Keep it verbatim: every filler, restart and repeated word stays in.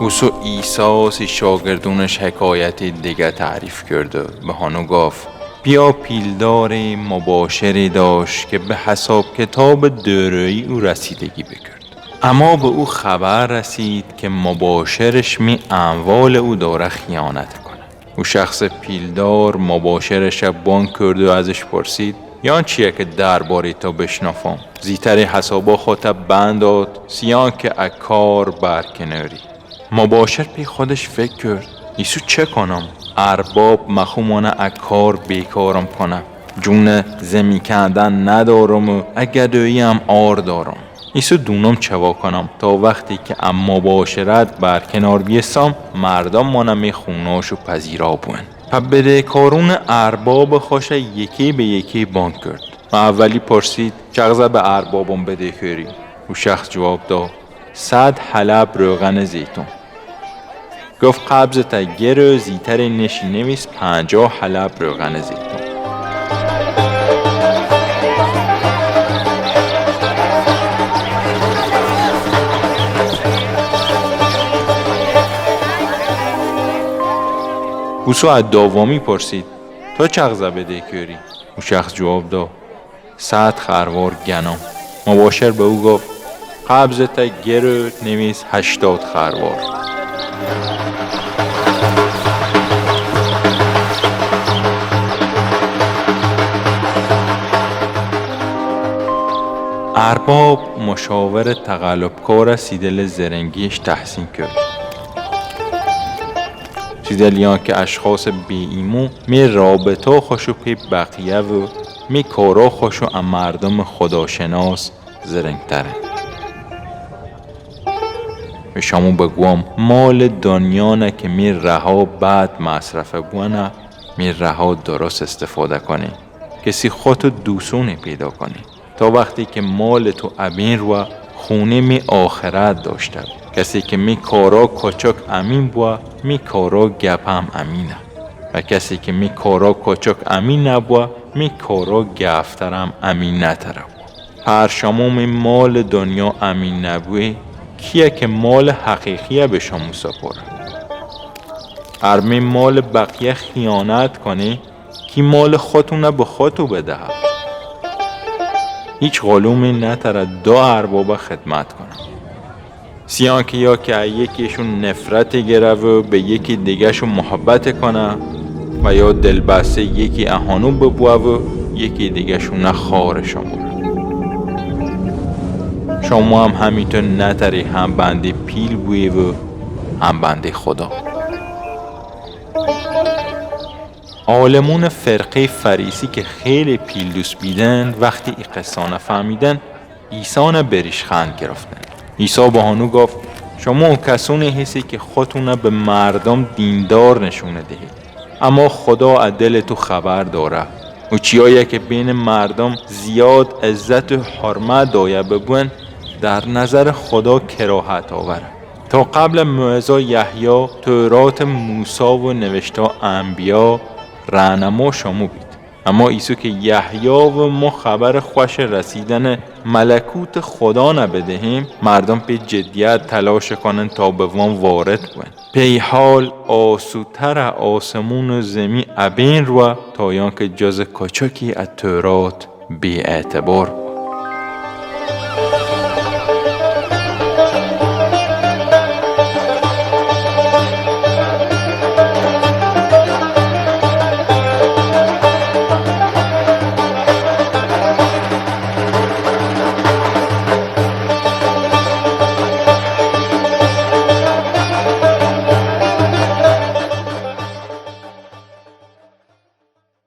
اوسو عیسی سی شاگردونش حکایتی دیگه تعریف کرده. به هانو گفت: بیا پیلدار مباشری داشت که به حساب کتاب دوره‌ای او رسیدگی بکرد. اما به او خبر رسید که مباشرش می اموال او داره خیانت کنه. او شخص پیلدار مباشرش بانگ کرد و ازش پرسید: یان چیه که دربارهٔ تو بشنافم؟ زیتر حسابا خوته بند داد، سیان که ا کار برکناری. مباشر پی خودش فکر کرد: ایسو چه کنم؟ ارباب مخومانه ا کار بیکارم کنه. جون زمی کندن ندارم و ا گدویی هم آر دارم. ایسو دونم چوا کنم تا وقتی که ا مباشرت برکنار بیسم، مردم مانه می خوناشو پذیرا بون. پا بدهکارون ارباب خوش یکی به یکی بانگ کرد. و اولی پرسید: چغزه به اربابم بدهکاری؟ او شخص جواب دا: صد حلب روغن زیتون. گفت: قبضته گرو، زیتر نشی نویس پنجاه حلب روغن زیتون. اوسو ا داوامی پرسید: تو چغزه بدهکاری؟ او شخص جواب دا: صد خروار گنم. مباشر به او گفت: قبضته گرو، نویس هشتاد خروار. ارباب مشاور تقلبکار سی دل زرنگیش تحسین کرد. سی دل یان که اشخاص بی ایمو می رابطه خوشو پی بقیه و می کارا خوشو ا مردم خداشناس زرنگتره. به شمو بگوم، مال دنیا نه که می رها بد مصرفه بوانه، می رها درست استفاده کنی. کسی خوتو دوسونی پیدا کنی. تا وقتی که مال تو امین روه، خونی می آخرت داشته. کسی که می کارا کوچک امین بوه، می کارا گپم امینه. و کسی که می کارا کوچک امین نبوه، می کارا گفترم امینتره بوه. هر شمو می مال دنیا امین نبوی، کیه که مال حقیقیه به شمو سپاره؟ ار می مال بقیه خیانت کنی، کی مال خوتونه به خوتو بدهد؟ هیچ غلومی نتره دو اربابه خدمت کنه. سیان که یا که ا یکیشون نفرت گره و به یکی دیگه‌شون محبت کنه و یا دلبسته یکی اهانو ببوه و یکی دیگه‌شونه خوارشان بره. شما هم همینطور نتری هم بنده پیل بوی و هم بنده خدا. عالمون فرقهٔ فریسی که خیلی پیل دوست بیدن، وقتی ای قصانه فهمیدن، عیسی نه به ریشخند گرفتن. عیسی به هانو گفت: شما او کسونی هسی که خوتونه به مردم دیندار نشونه دهید، اما خدا ا دل تو خبر داره. او چیایی که بین مردم زیاد عزت و حرمت دایه ببون، در نظر خدا کراهت آوره. تا قبل موعظه یحیی، تورات موسی و نوشته انبیا رهنما شمو بید. اما ایسو که یحیی و مو خبر خوش رسیدن ملکوت خدا نه بدهیم، مردم پی جدیت تلاش کنن تا به وان وارد بون. پی حال آسوتر آسمون و زمی ابین روه تا یان که جز کوچکی ا تورات بی اعتبار.